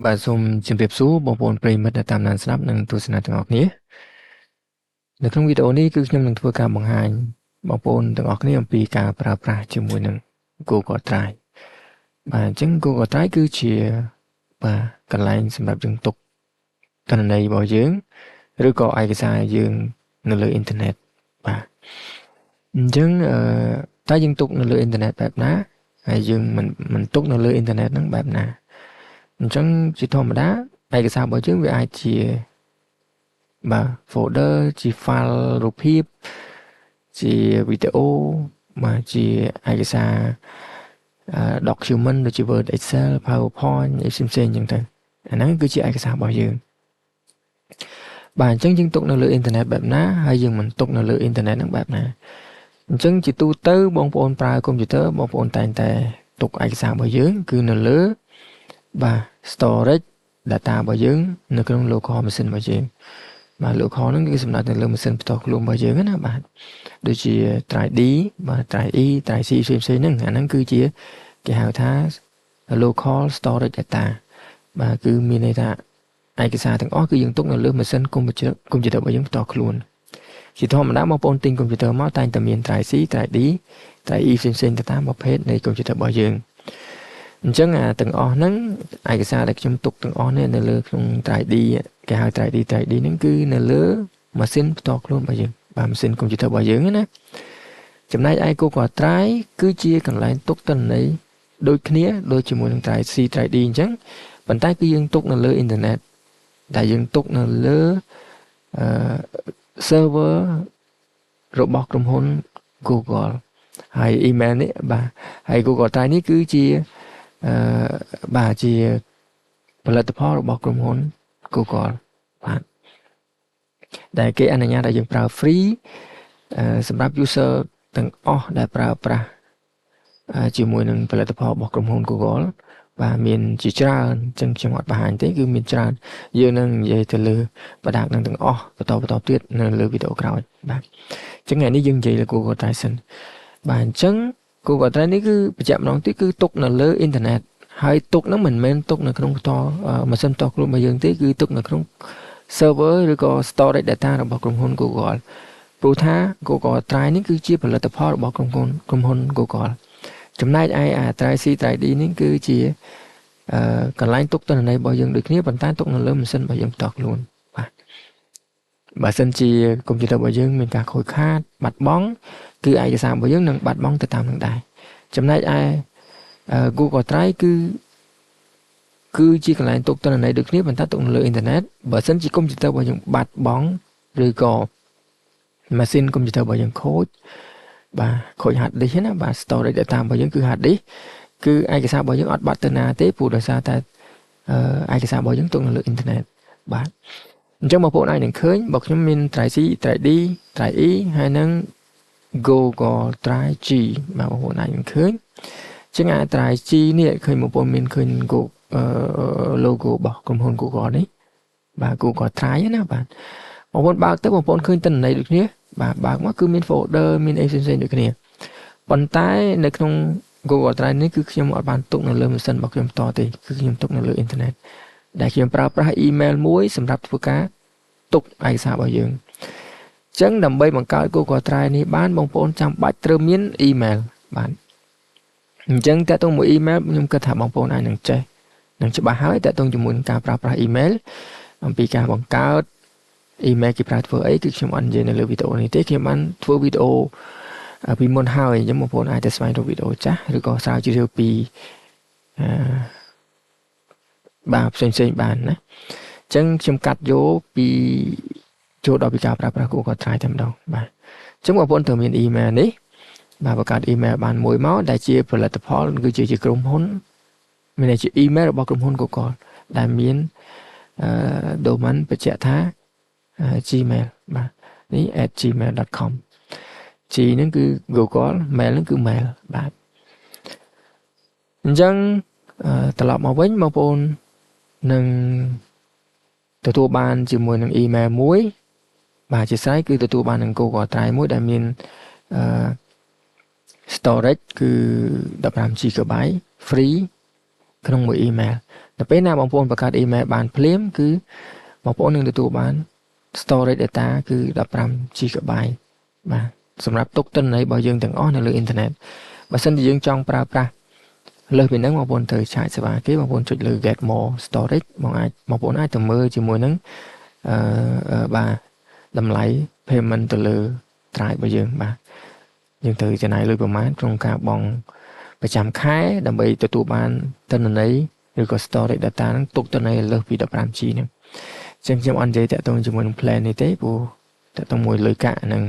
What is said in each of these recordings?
បាទសូមជម្រាបសួរបងប្អូនប្រិយមិត្តដែលតាមដានស្ដាប់និងទស្សនាទាំងអស់គ្នានៅក្នុងវីដេអូនេះគឺខ្ញុំនឹងធ្វើការបង្ហាញបងប្អូនទាំងអស់គ្នាអំពីការប្រើប្រាស់ជាមួយនឹង Google Drive។ បាទអញ្ចឹង Google Drive គឺជាបាទកន្លែងសម្រាប់យើងទុកទិន្នន័យរបស់យើងឬក៏ឯកសារយើងនៅលើអ៊ីនធឺណិតបាទអញ្ចឹងអឺតើយើងទុកនៅលើអ៊ីនធឺណិតបែបណាហើយយើងមិនមិនទុកនៅលើអ៊ីនធឺណិតហ្នឹងបែបណា?អញ្ចឹងជាធម្មតាឯកសាររបស់យើងវាអាចជាបាទ folder ជា file រូបភាពជាវីដេអូបាទជាឯកសារ document ដូចជា Word, Excel, PowerPoint អីផ្សេងៗអញ្ចឹងទៅអាហ្នឹងគឺជាឯកសាររបស់យើងបាទអញ្ចឹងយើងទុកនៅលើអ៊ីនធឺណិតបែបណាហើយយើងមិនទុកនៅលើអ៊ីនធឺណិតហ្នឹងបែបណា?អញ្ចឹងជាទូទៅបងប្អូនប្រើកុំព្យូទ័របងប្អូនតែងតែទុកឯកសាររបស់យើងគឺនៅលើបាទ storage data របស់យើងនៅក្នុង local machine របស់យើងបាទ local ហ្នឹងគឺសំដៅទៅលើម៉ាស៊ីនផ្ទាល់ខ្លួនរបស់យើងណាបាទដូចជា drive D បាទ drive E, drive C ផ្សេងផ្សេងហ្នឹងអាហ្នឹងគឺជាគេហៅថា local storage data បាទគឺមានន័យថាឯកសារទាំងអស់គឺយើងទុកនៅលើម៉ាស៊ីនកុំព្យូទ័រកុំព្យូទ័ររបស់យើងផ្ទាល់ខ្លួនជាធម្មតាបងប្អូនទិញកុំព្យូទ័រមកតែងតែមាន drive C, drive D, drive E ផ្សេងៗទៅតាមប្រភេទនៃកុំព្យូទ័ររបស់យើងអញ្ចឹងអាទាំងអស់ហ្នឹងឯកសារដែលខ្ញុំទុកទាំងអស់នេះនៅលើក្នុង drive D គេហៅ drive D drive D ហ្នឹងគឺនៅលើម៉ាស៊ីនផ្ទាល់ខ្លួនរបស់យើងបាទម៉ាស៊ីនកុំព្យូទ័ររបស់យើងណាចំណែកឯ Google Drive គឺជាកន្លែងទុកទិន្នន័យដូចគ្នាដូចជាមួយនឹង drive C, drive D អញ្ចឹងប៉ុន្តែគឺយើងទុកនៅលើអ៊ីនធឺណិតដែលយើងទុកនៅលើអឺ server របស់ក្រុមហ៊ុន Google ហើយ email នេះបាទហើយ Google Drive នេះគឺជាអឺបាទជាផលិតផលរបស់ក្រុមហ៊ុន Google បាទដែលគេអនុញ្ញាតឲ្យយើងប្រើ free សម្រាប់ user ទាំងអស់ដែលប្រើប្រាស់ជាមួយនឹងផលិតផលរបស់ក្រុមហ៊ុន Google បាទមានជាច្រើនអញ្ចឹងខ្ញុំអត់បង្ហាញទេគឺមានច្រើនយើងនឹងនិយាយទៅលើបដានឹងទាំងអស់បន្តបន្តទៀតនៅលើវីដេអូក្រោយបាទអញ្ចឹងថ្ងៃនេះយើងនិយាយលើ Google Drive សិនបាទអញ្ចឹង Google Drive នេះគឺបញ្ជាក់ម្ដងទៀតគឺទុកនៅលើអ៊ីនធឺណិតហើយទុកហ្នឹងមិនមែនទុកនៅក្នុងផ្ទាល់ម៉ាស៊ីនផ្ទាល់ខ្លួនរបស់យើងទេគឺទុកនៅក្នុង server ឬក៏ storage data របស់ក្រុមហ៊ុន Google ព្រោះថា Google Drive នេះគឺជាផលិតផលរបស់ក្រុមហ៊ុន Google ចំណែកឯអា Drive C, Drive D នេះគឺជាអឺកន្លែងទុកទិន្នន័យរបស់យើងដូចគ្នាប៉ុន្តែទុកនៅលើម៉ាស៊ីនរបស់យើងផ្ទាល់ខ្លួនបាទបើសិនជាកុំព្យូទ័ររបស់យើងមានការខូចខាតបាត់បង់គឺឯកសាររបស់យើងនឹងបាត់បង់ទៅតាមនឹងដែរចំណែកឯ Google Drive គឺជាកន្លែងទុកទិន្នន័យដូចគ្នាប៉ុន្តែទុកនៅលើអ៊ីនធឺណិតបើសិនជាកុំព្យូទ័ររបស់យើងបាត់បង់ឬក៏ម៉ាស៊ីនកុំព្យូទ័ររបស់យើងខូចបាទខូច hard disk ណាបាទ storage data របស់យើងគឺ hard disk គឺឯកសាររបស់យើងអត់បាត់ទៅណាទេព្រោះដោយសារតែឯកសាររបស់យើងទុកនៅលើអ៊ីនធឺណិតបាទអញ្ចឹងបងប្អូនអាចនឹងឃើញបើខ្ញុំមាន drive C, drive D, drive E ហើយនឹង Google Drive G បាទបងប្អូនអាចនឹងឃើញជាងអា drive G នេះឃើញបងប្អូនមានឃើញ Google logo របស់ក្រុមហ៊ុន Google នេះបាទ Google Drive ណាបាទបងប្អូនបើកទៅបងប្អូនឃើញទិន្នន័យដូចគ្នាបាទបើកមកគឺមាន folder មានអីផ្សេងៗដូចគ្នាប៉ុន្តែនៅក្នុង Google Drive នេះគឺខ្ញុំអត់បានទុកនៅលើម៉ាស៊ីនរបស់ខ្ញុំផ្ទាល់ទេគឺខ្ញុំទុកនៅលើអ៊ីនធឺណិតដែលខ្ញុំប្រើប្រាស់ email មួយសម្រាប់ធ្វើការទុកឯកសាររបស់យើងអញ្ចឹងដើម្បីបង្កើត Google Drive នេះបានបងប្អូនចាំបាច់ត្រូវមាន email បាទអញ្ចឹងតើតើមួយ email ខ្ញុំគិតថាបងប្អូនអាចនឹងចេះនឹងច្បាស់ហើយតើតើជាមួយនឹងការប្រើប្រាស់ email អំពីការបង្កើត email គេប្រើធ្វើអីគឺខ្ញុំអត់និយាយនៅលើវីដេអូនេះទេខ្ញុំបានធ្វើវីដេអូពីមុនហើយអញ្ចឹងបងប្អូនអាចទៅស្វែងរកវីដេអូចាស់ឬក៏ស្រាវជ្រាវពីអឺបាទផ្សេងផ្សេងបានណាអញ្ចឹងខ្ញុំកាត់យកពីចូលដល់ពីការប្រើប្រាស់ Google Drive តែម្ដងបាទអញ្ចឹងបងប្អូនត្រូវមាន email នេះបាទបង្កើត email បានមួយមកដែលជាផលិតផលគឺជាក្រុមហ៊ុនមានន័យជា email របស់ក្រុមហ៊ុន Google ដែលមានអឺ domain បញ្ជាក់ថា Gmail បាទនេះ @gmail.com G ហ្នឹងគឺ Google mail ហ្នឹងគឺ mail បាទអញ្ចឹងត្រឡប់មកវិញបងប្អូននឹងទទួលបានជាមួយនឹង email មួយបាទជាស្រ័យគឺទទួលបាននឹង Google Drive មួយដែលមានអឺ storage គឺ15 GB free ក្នុងមួយ email។ ដល់ពេលណាបងប្អូនបង្កើត email បានភ្លាមគឺបងប្អូននឹងទទួលបាន storage data គឺ15 GB បាទសម្រាប់ទុកទិន្នន័យរបស់យើងទាំងអស់នៅលើអ៊ីនធឺណិតបើសិនជាយើងចង់ប្រើប្រាស់លើសពីហ្នឹងបងប្អូនត្រូវឆាយសេវាគេបងប្អូនចុចលើ get more storage បងប្អូនអាចទៅមើលជាមួយនឹងអឺបាទតម្លៃ payment ទៅលើ drive របស់យើងបាទយើងត្រូវចំណាយលុយប្រមាណក្នុងការបង់ប្រចាំខែដើម្បីទទួលបានទិន្នន័យឬក៏ storage data ហ្នឹងទុកទិន្នន័យលើសពី 15G ហ្នឹងអញ្ចឹងខ្ញុំអត់និយាយតាក់ទងជាមួយនឹង plan នេះទេព្រោះតាក់ទងមួយលុយកាក់ហ្នឹង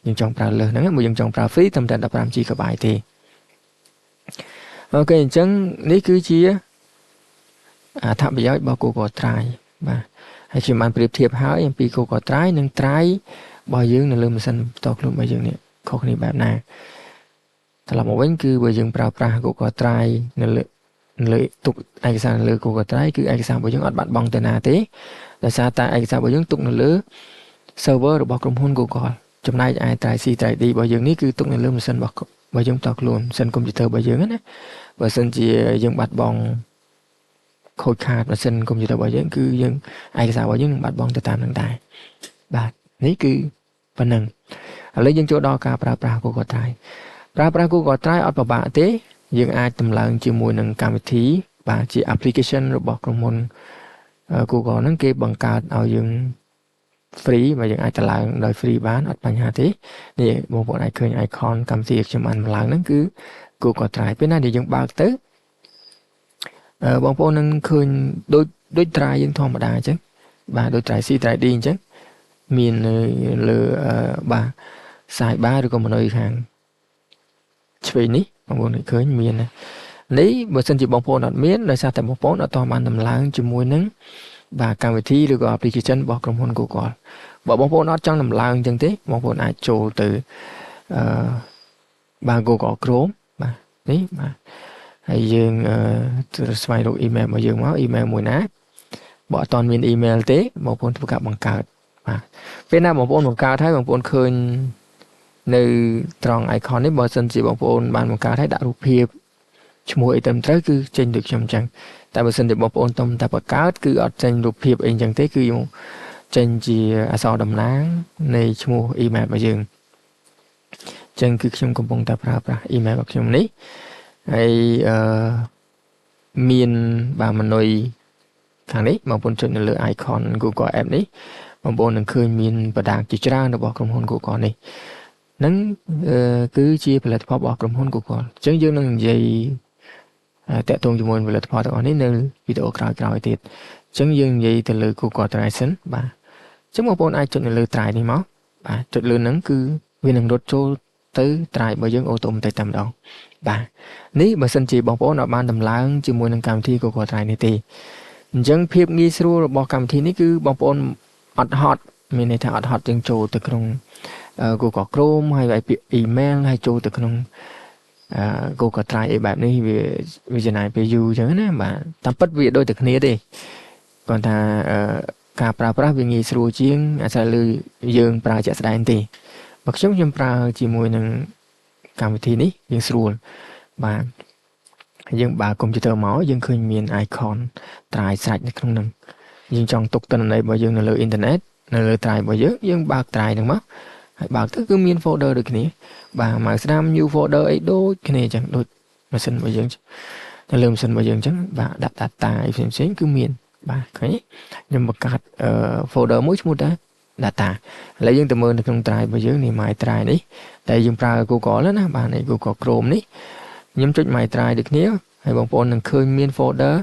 យើងចង់ប្រើលើសហ្នឹងបើយើងចង់ប្រើ free ត្រឹមតែ 15G ក៏បាយទេOK អញ្ចឹងនេះគឺជាអត្ថប្រយោជន៍របស់ Google Drive បាទហើយខ្ញុំបានប្រៀបធៀបហើយអំពី Google Drive និង Drive របស់យើងនៅលើម៉ាស៊ីនផ្ទាល់ខ្លួនរបស់យើងនេះខុសគ្នាបែបណាត្រឡប់មកវិញគឺបើយើងប្រើប្រាស់ Google Drive នៅលើទុកឯកសារនៅលើ Google Drive គឺឯកសាររបស់យើងអត់បាត់បង់ទៅណាទេដោយសារតែឯកសាររបស់យើងទុកនៅលើ server របស់ក្រុមហ៊ុន Google ចំណែកឯ Drive C Drive D របស់យើងនេះគឺទុកនៅលើម៉ាស៊ីនរបស់យើងផ្ទាល់ខ្លួនម៉ាស៊ីនកុំព្យូទ័ររបស់យើងណាបើសិនជាយើងបាត់បង់ខូចខាតម៉ាស៊ីនកុំព្យូទ័ររបស់យើងគឺយើងឯកសាររបស់យើងនឹងបាត់បង់ទៅតាមនឹងដែរបាទនេះគឺប៉ុណ្ណឹងឥឡូវយើងចូលដល់ការប្រើប្រាស់ Google Drive ប្រើប្រាស់ Google Drive អត់ពិបាកទេយើងអាចតម្លើងជាមួយនឹងកម្មវិធីបាទជា application របស់ក្រុមហ៊ុន Google ហ្នឹងគេបង្កើតឲ្យយើង free បើយើងអាចតម្លើងដោយ free បានអត់បញ្ហាទេនេះបងប្អូនអាចឃើញ icon កម្មវិធីខ្ញុំបានតម្លើងហ្នឹងគឺ Google Drive ពេលណាដែលយើងបើកទៅបងប្អូននឹងឃើញដូច Drive យើងធម្មតាអញ្ចឹងបាទដូច Drive C Drive D អញ្ចឹងមាននៅលើបាទ sidebar ឬក៏ menu ខាងឆ្វេងនេះបងប្អូនឃើញមាននេះបើសិនជាបងប្អូនអត់មានដោយសារតែបងប្អូនអត់ទាន់បានតម្លើងជាមួយនឹងបាទកម្មវិធីឬក៏ application របស់ក្រុមហ៊ុន Google បើបងប្អូនអត់ចង់តម្លើងអញ្ចឹងទេបងប្អូនអាចចូលទៅអឺបាទ Google Chrome បាទនេះបាទហើយយើងស្វែងរក email របស់យើងមក email មួយណាបើអត់ទាន់មាន email ទេបងប្អូនធ្វើការបង្កើតបាទពេលណាបងប្អូនបង្កើតហើយបងប្អូនឃើញនៅត្រង់ icon នេះបើសិនជាបងប្អូនបានបង្កើតហើយដាក់រូបភាពឈ្មោះអីត្រឹមត្រូវគឺចេញដូចខ្ញុំអញ្ចឹងតែបើសិនជាបងប្អូនទុំតែបង្កើតគឺអត់ចេញរូបភាពអីអញ្ចឹងទេគឺចេញជាអក្សរតំណាងនៃឈ្មោះ email របស់យើងអញ្ចឹងគឺខ្ញុំកំពុងតែប្រើប្រាស់ email របស់ខ្ញុំនេះហើយអឺមានបាទ menu ខាងនេះបងប្អូនចុចនៅលើ icon Google App នេះបងប្អូននឹងឃើញមានបដាជាច្រើនរបស់ក្រុមហ៊ុន Google នេះនឹងគឺជាផលិតផលរបស់ក្រុមហ៊ុន Google អញ្ចឹងយើងនឹងនិយាយតាក់ទងជាមួយផលិតផលទាំងអស់នេះនៅវីដេអូក្រោយៗទៀតអញ្ចឹងយើងនិយាយទៅលើ Google Drive សិនបាទអញ្ចឹងបងប្អូនអាចចុចនៅលើ Drive នេះមកបាទចុចលើហ្នឹងគឺវានឹងរត់ចូលទៅ Drive របស់យើង automatic តែម្ដងបាទនេះបើសិនជាបងប្អូនអត់បានតម្លើងជាមួយនឹងកម្មវិធី Google Drive នេះទេអញ្ចឹងភាពងាយស្រួលរបស់កម្មវិធីនេះគឺបងប្អូនអត់ហត់មានន័យថាអត់ហត់យើងចូលទៅក្នុង Google Chrome ហើយវាយពាក្យ email ហើយចូលទៅក្នុង Google Drive អីបែបនេះវាវាចំណាយពេលយូរអញ្ចឹងណាបាទតាមពិតវាដូចតែគ្នាទេគាត់ថាការប្រើប្រាស់វាងាយស្រួលជាងអាស្រ័យលើយើងប្រើជាក់ស្ដែងទេបើខ្ញុំខ្ញុំប្រើជាមួយនឹងកម្មវិធីនេះយើងស្រួលបាទយើងបើកកុំព្យូទ័រមកយើងឃើញមាន icon Drive ស្រេចនៅក្នុងហ្នឹងយើងចង់ទុកទិន្នន័យរបស់យើងនៅលើអ៊ីនធឺណិតនៅលើ Drive របស់យើងយើងបើក Drive ហ្នឹងមកហើយបើកទៅគឺមាន folder ដូចគ្នាបាទមកស្ដាំ new folder អីដូចគ្នាអញ្ចឹងដូចម៉ាស៊ីនរបស់យើងនៅលើម៉ាស៊ីនរបស់យើងអញ្ចឹងបាទដាក់ data អីផ្សេងផ្សេងគឺមានបាទឃើញខ្ញុំបង្កើត folder មួយឈ្មោះថា data ឥឡូវយើងទៅមើលនៅក្នុង drive របស់យើងនេះ my drive នេះតែយើងប្រើ Google ណាបាទនេះ Google Chrome នេះខ្ញុំចុច my drive ដូចគ្នាហើយបងប្អូននឹងឃើញមាន folder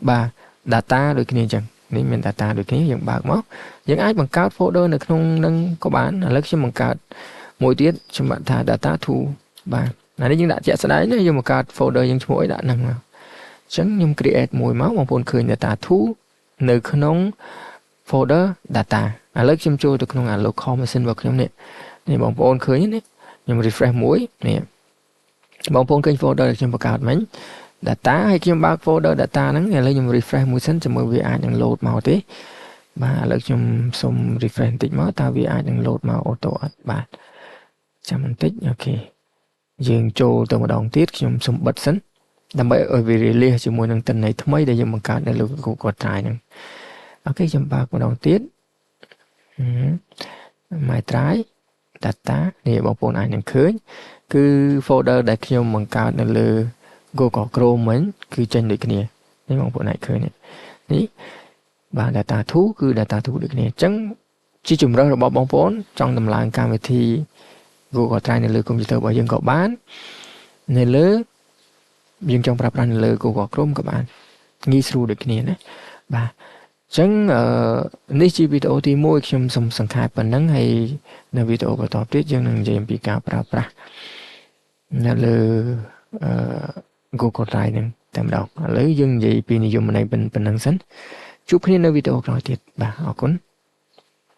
បាទ data ដូចគ្នាអញ្ចឹងនេះមាន data ដូចគ្នាយើងបើកមកយើងអាចបង្កើត folder នៅក្នុងនឹងក៏បានឥឡូវខ្ញុំបង្កើតមួយទៀតខ្ញុំដាក់ថា data 2បាទអានេះយើងដាក់ជាក់ស្ដែងណាយើងបង្កើត folder យើងឈ្មោះអីដាក់ហ្នឹងមកអញ្ចឹងខ្ញុំ create មួយមកបងប្អូនឃើញ data 2នៅក្នុង folder data ឥឡូវខ្ញុំចូលទៅក្នុងអា local machine របស់ខ្ញុំនេះនេះបងប្អូនឃើញនេះខ្ញុំ refresh មួយនេះបងប្អូនឃើញ folder ដែលខ្ញុំបង្កើតមិញ data ហើយខ្ញុំបើក folder data ហ្នឹងឥឡូវខ្ញុំ refresh មួយសិនចាំមើលវាអាចនឹង load មកទេបាទឥឡូវខ្ញុំសុំ refresh បន្តិចមកតើវាអាចនឹង load មក auto អត់បាទចាំបន្តិច OK យើងចូលទៅម្ដងទៀតខ្ញុំសុំបិទសិន ដើម្បីឲ្យវា release ជាមួយនឹងទិន្នន័យថ្មីដែលយើងបង្កើតនៅលើ Google Drive ហ្នឹង OK ខ្ញុំបើកម្ដងទៀត My Drive data នេះបងប្អូនអាចនឹងឃើញគឺ folder ដែលខ្ញុំបង្កើតនៅលើ Google Chrome មិញគឺចេញដូចគ្នានេះបងប្អូនអាចឃើញនេះនេះបាទ data 2គឺ data 2ដូចគ្នាអញ្ចឹងជាជំរើសរបស់បងប្អូនចង់តម្លើងកម្មវិធី Google Drive នៅលើកុំព្យូទ័ររបស់យើងក៏បាននៅលើយើងចង់ប្រើប្រាស់នៅលើ Google Chrome ក៏បានងាយស្រួលដូចគ្នាណាបាទអញ្ចឹងនេះជាវីដេអូទី1ខ្ញុំសូមសង្ខេបប៉ុណ្ណឹងហើយនៅវីដេអូបន្តទៀតយើងនឹងនិយាយអំពីការប្រើប្រាស់នៅលើអឺ Google Drive ហ្នឹងតែម្ដងឥឡូវយើងនិយាយពីនិយមន័យប៉ុណ្ណឹងសិនជួបគ្នានៅវីដេអូក្រោយទៀតបាទអរគុណ។